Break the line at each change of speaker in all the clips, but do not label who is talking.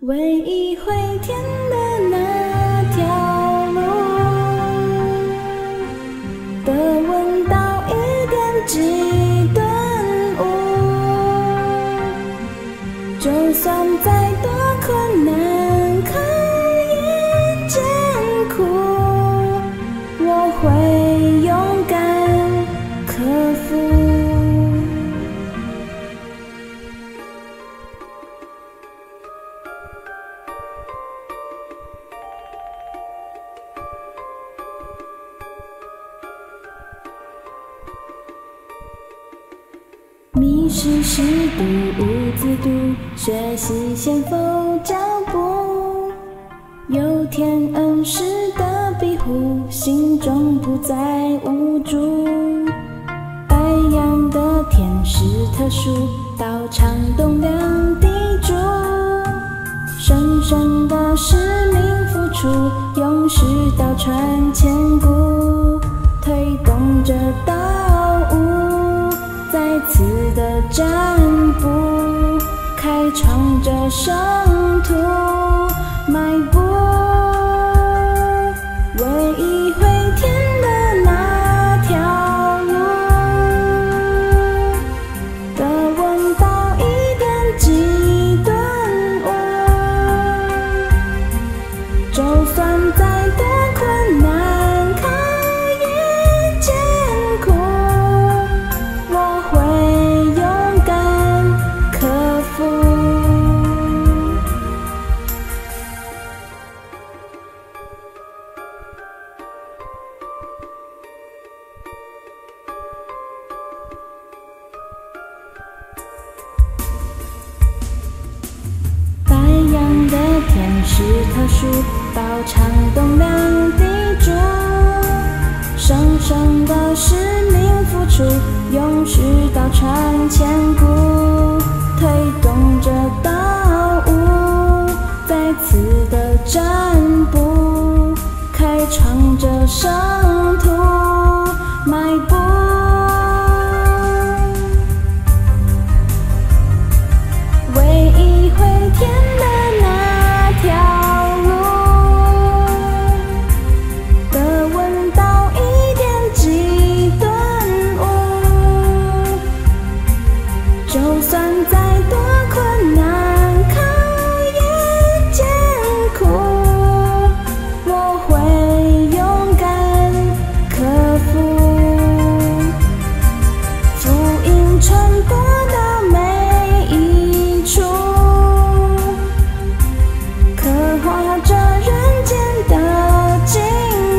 唯一回天的那條路，得聞道一點即頓悟，就算再多困難考驗艱苦，我會勇敢克服。迷失時度無自度，學習先鋒腳步，有天恩師的庇護，心中不再無助。白楊的天使特殊，道場棟梁砥柱，神聖的使命付出，永續道傳千古，推動着道務。再次的占卜，開創着聖土邁步，唯一回天的那條路，得聞道一點即頓悟，就算再多困難考驗艱苦，我會勇敢克服。白楊的天使特殊，道場棟梁砥柱，神聖的使命付出，永續道傳千古，推動着道務，再次的占卜，開創着聖土邁步，唯一回天的那條路，得聞道一點即頓悟，就算再多困難考驗艱苦，我會勇敢克服。福音傳播到每一處，刻畫着人間的淨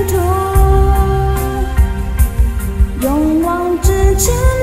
土，勇往直前。